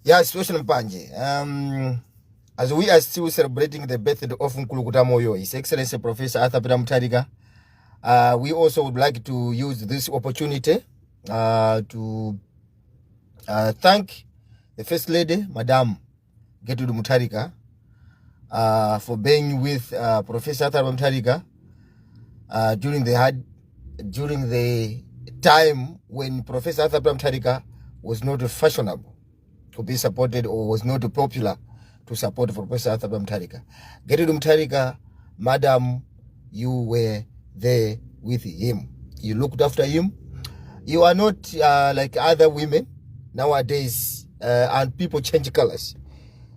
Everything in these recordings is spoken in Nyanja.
Yeah, Situation Mpanje. As we are still celebrating the birthday of Mkulukuta Moyo, His Excellency Professor Arthur Peter Mutharika, we also would like to use this opportunity to thank the First Lady, Madam Gertrude Mutharika, for being with Professor Arthur Mutharika during the time when Professor Arthur Peter Mutharika was not fashionable to be supported or was not popular to support Professor Arthur Peter Mutharika. Gertrude Mutharika, Madam, you were there with him. You looked after him. You are not like other women nowadays, and people change colors.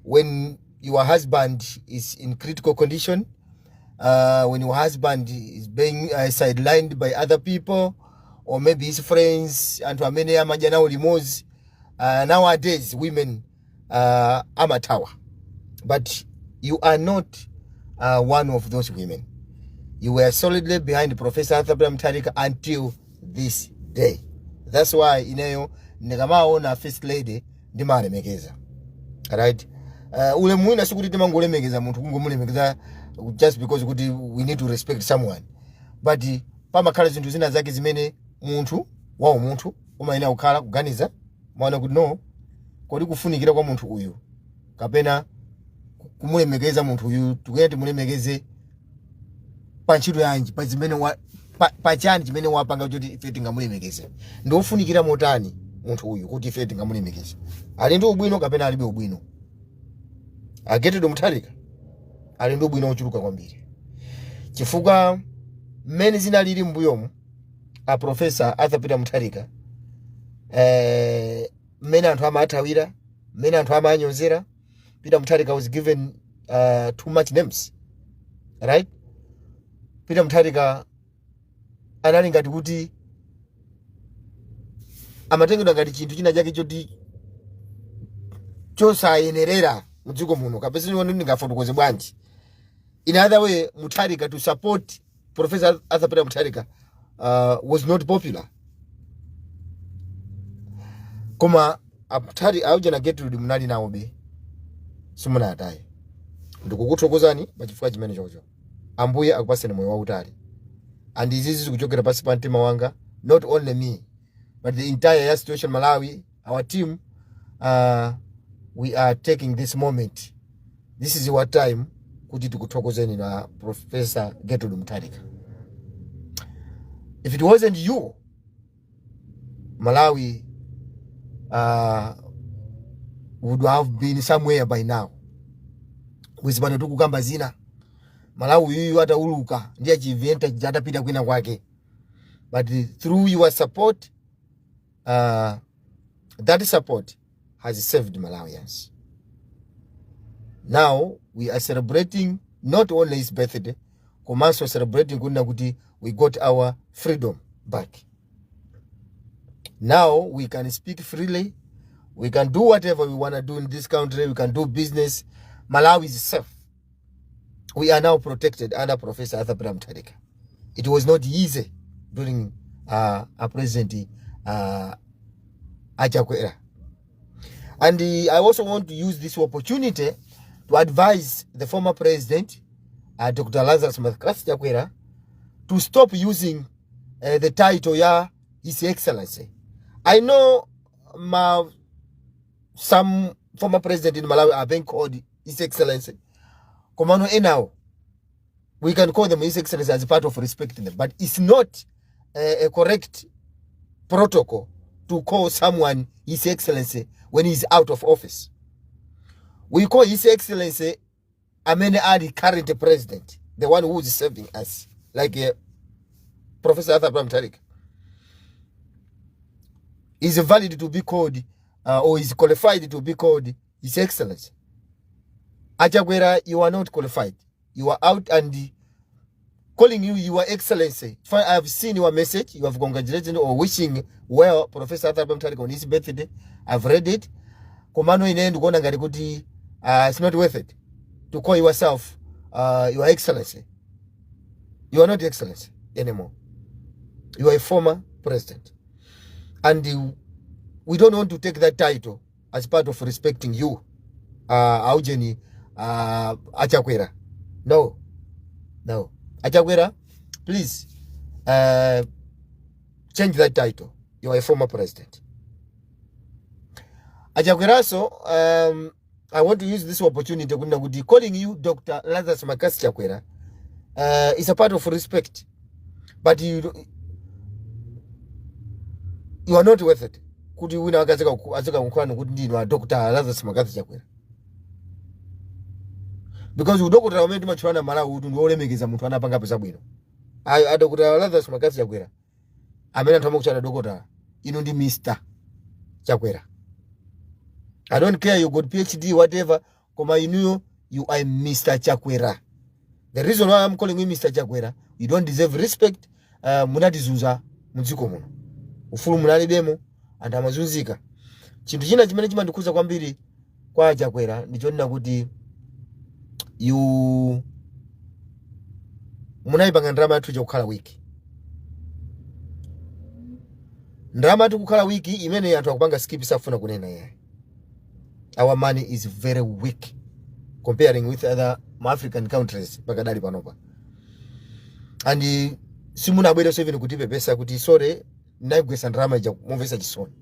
When your husband is in critical condition, when your husband is being sidelined by other people, or maybe his friends, anthu amene amadya nawo limodzi, nowadays women amathawa. But you are not one of those women. You were solidly behind Professor Arthur Peter Mutharika until this day. That's why ineyo ndikamaona First Lady ndimalemekeza, right? Ulemu wina sikuti timangolemekeza munthu kungomulemekeza just because kuti we need to respect someone, but pamakhala zinthu zina zake zimene munthu wawo munthu umayenera kukhala kuganiza maona kuti, no, kodi kufunikira kwa munthu uyu kapena kumulemekeza munthu uyu, tikuyenera timulemekeze pa ntchito yanji, pa zimene pa chani chimene wapanga kuti ife tingamulemekeze? Ndiofunikira motani munthu uyu kuti ife tingamulemekeze? Ali ndi ubwino kapena alibe ubwino? A Gertrude Mutharika ali ndi ubwino ochuluka kwambiri, chifukwa mmene zinalili m'mbuyomu, a Professor Arthur Peter Mutharika, mmene anthu amathawira, mmene anthu amanyozera, Peter Mutharika was given too much names, right? Peter Mutharika anali ngati kuti amatengedwa ngati chinthu china chake choti chosayenerera mdziko muno, kapena ndingafotokoze bwanji? In other way, Mutharika, to support Professor Arthur Peter Mutharika was not popular. Koma amutharika aujana, Gertrude, munali nawo be, simunataye. Ndikukuthokozani pachifukwa chimene chocho. Ambuye akupaseni moyo wautali. And izizi zikuchokera pansi pa mtima wanga, not only me but the entire ya Situation Malawi, our team. We are taking this moment, this is your time, kuti tikuthokozeni na Professor Gertrude Mutharika. If it wasn't you, Malawi would have been somewhere by now. Bwezi pano tikukamba zina. Malawi uyuyu atauluka ndi achiventa, atapita kwina kwake. But through your support, that support has saved Malawians. Now we are celebrating not only his birthday, komanso celebrating kunena kuti we got our freedom back. Now we can speak freely, we can do whatever we want to do in this country, we can do business. Malawi is safe. We are now protected under Professor Arthur Peter Mutharika. It was not easy during a President Achakwera. And I also want to use this opportunity to advise the former president, Dr. Lazarus McCarthy Chakwera, to stop using the title ya His Excellency. I know some former president in Malawi are being called His Excellency. Komano enawo, we can call them His Excellency as part of respecting them, but it's not a correct protocol to call someone His Excellency when he's out of office. We call His Excellency amene ali current president, the one who is serving us, like Professor Arthur Abraham Mutharika is valid to be called or is qualified to be called His Excellency. Achakwera, you are not qualified. You are out, and calling you Your Excellency. Fine, I have seen your message. You have congratulated or wishing well Professor Arthur Abraham Mutharika on his birthday. I've read it. Komano ine ndikuona ngati kuti it's not worth it to call yourself Your Excellency. You are not Excellency anymore. You are a former president. And we don't want to take that title as part of respecting you, aujeni, Achakwera. No, no, Achakwera, please change that title. You are a former president. Achakweraso, I want to use this opportunity kunena kuti calling you Dr. Lazarus McCarthy Chakwera is a part of respect, but you are not worth it kuti wina azikakukhulani kuti ndinu a Dr. Lazarus McCarthy Chakwera, because udokotala umene timatchulana Malawi kuti ndi wolemekeza munthu anapangapo zabwino. A Dr. Lazarus McCarthy Chakwera amene anthu amakutchana dokotala, inu ndi Mr. Chakwera. I don't care you got PhD, whatever, koma inuyo, you are Mr. Chakwera. The reason why I'm calling you Mr. Chakwera, you don't deserve respect. Munatizunza mudziko muno, ufulu munalibemo, anthu amazunzika. Chinthu china chimene chimandikhuza kwambiri kwa Chakwera ndichonena kuti you munayipanga ndalama yathu kukhala weak, ndalama yathu kukhala weak imene anthu akupanga skip, safuna kunena yayi. Our money is very weak comparing with other African countries pakadali panopa, and simunabwerenso even kutipepesa kuti sorry, ndinayigwetsa ndalama ija momvetsa chisoni.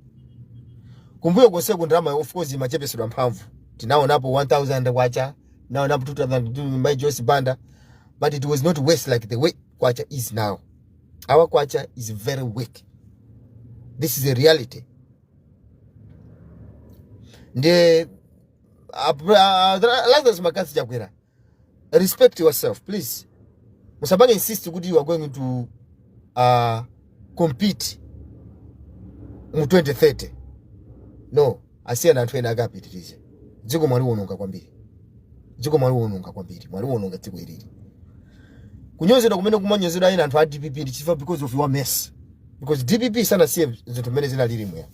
Kumbuyo konseku ndalama of course imachepesedwa mphamvu. Tinaonapo 1000 kwacha, tinaonapo 2000 by Joyce Banda, but it was not worse like the way kwacha is now. Our kwacha is very weak. This is a reality. Ndiye Lazarus McCarthy Chakwera, respect yourself, please. Musapange insist kuti you are going to compete mu 2030. No, asiyeni anthu ena akapitirize. Dziko mwaliwononga kwambiri, dziko mwaliwononga kwambiri, mwaliwononga dziko ilili. Kunyozedwa kumene kumanyozedwa ena anthu a DPP ndi chifukwa because of your mess, because DPP sanasiye zinthu mmene zinalili muya.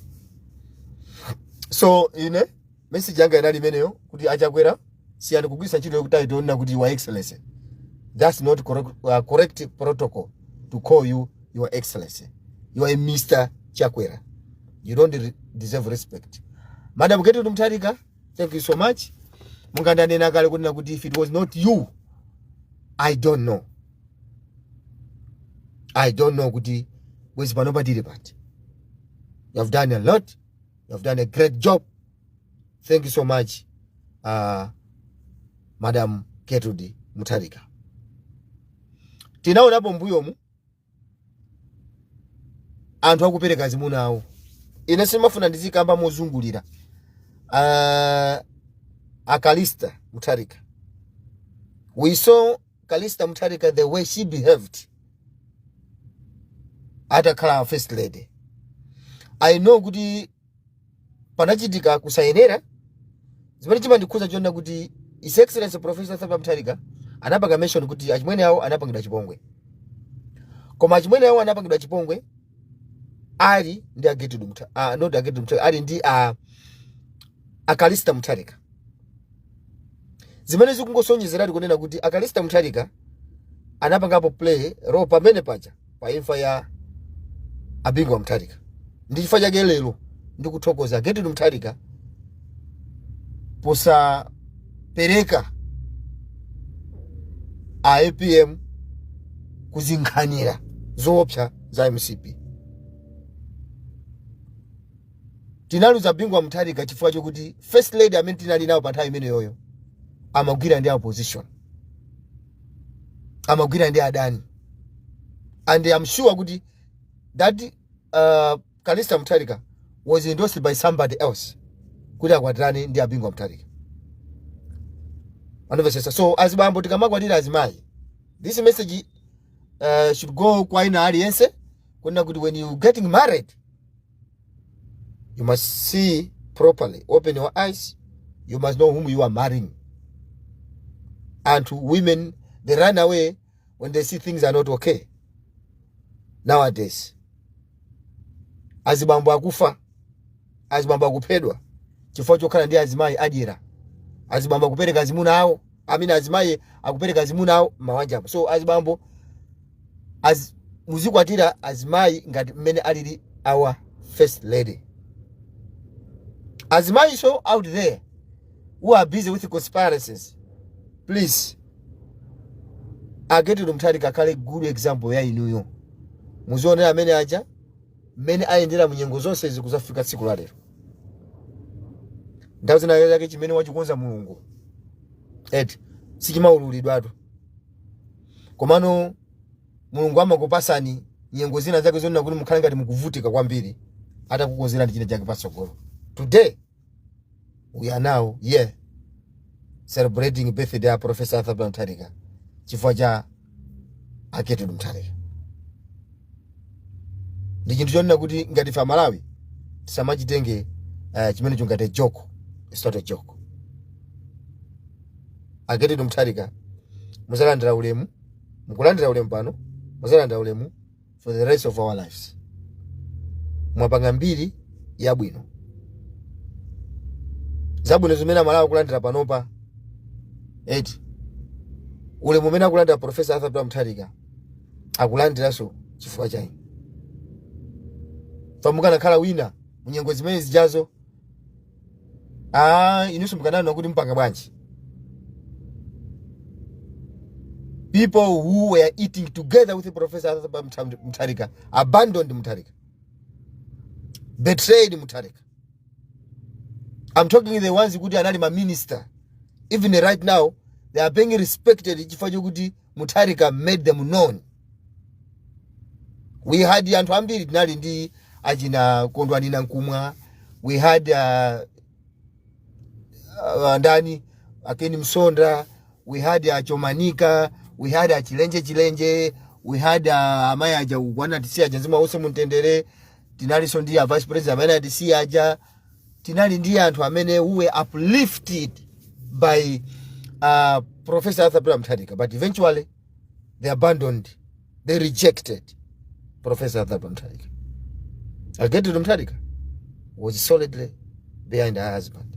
So ine message yanga inali imeneyo kuti Achakwera, siyani kugwiritsa ntchito yokuti aitiona kuti Your Excellency. That's not correct protocol to call you Your Excellency. You are a Mr. Chakwera. You don't deserve respect. Madam Gertrude Mutharika, thank you so much. Mungandanena kale kunena kuti if it was not you, I don't know, I don't know kuti bwezi panopa tili pati. You have done a lot. You have done a great job. Thank you so much, Madam Gertrude Mutharika. Tinaonapo mbuyomu anthu akupereka azimuna awo. Ine simafuna ndizikamba mozungulira. A Callista Mutharika, we saw Callista Mutharika, the way she behaved atakhala first lady. I know kuti panachitika kusayenera. Zimene chimandikhuza chonena kuti His Excellency Professor Arthur Mutharika anapanga mention kuti achimwene awo anapangidwa chipongwe, koma achimwene awo anapangidwa chipongwe ali ndi a Gertrude not a Gertrude Mutharika, ali ndi a Callista Mutharika, zimene zikungosonyezerati kunena kuti a Callista Mutharika anapangapo play role pamene paja pa imfa ya a Bingu wa Mutharika. Ndi chifukwa chake lero ndikuthokoza Gertrude Mutharika posapereka a APM kuzinkhanira zoopsa za MCP. Tinaluza Bingu wa Mutharika chifukwa chokuti first lady amene tinali nawo pa nthawi imeneyoyo amagwira ndi opposition, amagwira ndi adani, and I'm sure kuti that Callista Mutharika was endorsed by somebody else kuti akwatirane ndi a Bingu wa Mutharika. Andimvetsetsa? So azibambo, tikamakwatira azimayi, this message should go kwa ina aliyense kunena kuti when you getting married, you must see properly, open your eyes. You must know whom you are marrying. And women, they run away when they see things are not okay. Nowadays azibambo akufa, azibambo akuphedwa chifukwa chokhala ndi azimayi adyera. Azibambo akupereka azimuna awo, amene azimayi akupereka azimuna awo m'mawanjamo. So azibambo muzikwatira azimayi ngati mmene alili our first lady. Azimayiso out there who are busy with conspiracies, please, a Gertrude Mutharika akhale good example ya inuyo. Muzionera amene aja mmene ayendera munyengo zonse izi kuzafika tsiku la lero. Nthawi zina zake chimene wachikonza Mulungu eti sichimaululidwatu, komano Mulungu amakupasani nyengo zina zake zonena kuti mukhale ngati mukuvutika kwambiri atakukonzerani china chake patsogolo. Today we are now here celebrating birthday ya Professor Arthur Peter Mutharika chifukwa cha a Gertrude Mutharika. Ndi chinthu chonena kuti ngati ife Amalawi tisamachitenge chimenecho ngati joke. It's not a joke. A Gertrude Mutharika, muzalandira ulemu, mukulandira ulemu pano, muzalandira ulemu for the rest of our lives. Mwapanga mbiri yabwino, zabwino zimene Amalawi akulandira panopa eti, ulemu umene akulandira Professor Arthur Peter Mutharika akulandiranso chifukwa cha inu. Mukanakhala wina munyengo zimene zijazo, ah, inunso mukananena kuti mpanga bwanji? People who were eating together with Professor Arthur Peter Mutharika abandoned Mutharika, betrayed Mutharika. I'm talking the ones kuti anali ma minister. Even right now they are being respected chifukwa chokuti Mutharika made them known. We had anthu ambiri, tinali ndi achina Kondwani Nankhumwa, we had ndani, a Ken Msonda, we had achomanika, we had achilenje chilenje, we had amayi aja anatisiya aja, mzimu uuse mumtendere. Tinalinso ndi a vice president amene atisiya aja. Tinali ndi anthu amene who were uplifted by Professor Arthur Peter Mutharika, but eventually they abandoned, they rejected Professor Arthur Peter Mutharika. Gertrude Mutharika was solidly behind her husband.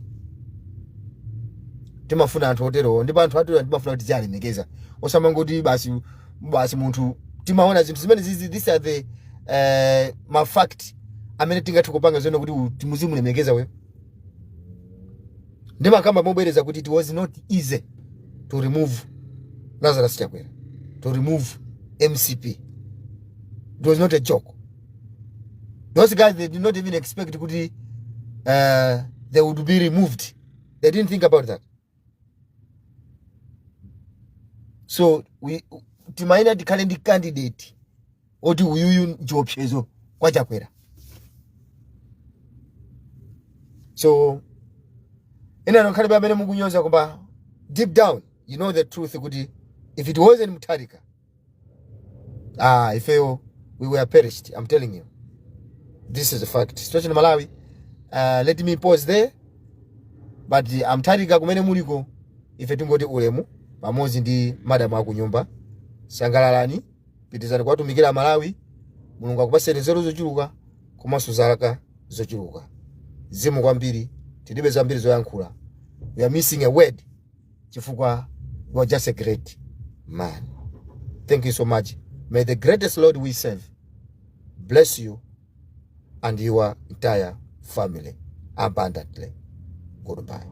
Timafuna anthu oterowo, ndipo anthu oterowo timafuna kuti tiziwalemekeza, osamangoti basi basi munthu. Timaona zinthu zimene zizi, these are the ma fact amene tingathe kupanga zoona kuti timuzimulemekeza uyo. Ndimakamba mobwereza kuti it was not easy to remove Lazarus Chakwera, to remove MCP. It was not a joke. Those guys, they did not even expect kuti they would be removed. They didn't think about that. So we timayenera tikhale ndi candidate oti uyuyu nchiopsezo kwa Chakwera. So ena nonkhale amene mukunyoza, koma deep down you know the truth kuti if it wasn't Mutharika, ah, ifeyo we were perished. I'm telling you, this is a fact. Situation in Malawi, let me pause there. But a Mutharika kumene muliko, ife tingoti ulemu pamodzi ndi madamu akunyumba. Sangalalani, pitizani kuwatumikira Malawi. Mulungu akupaseni nzeru zochuluka komanso zaka zochuluka. Zikomo kwambiri, tilibe zambiri zoyankhula. We are missing a word chifukwa you are just a great man. Thank you so much. May the greatest Lord we serve bless you and your entire family abundantly. Goodbye.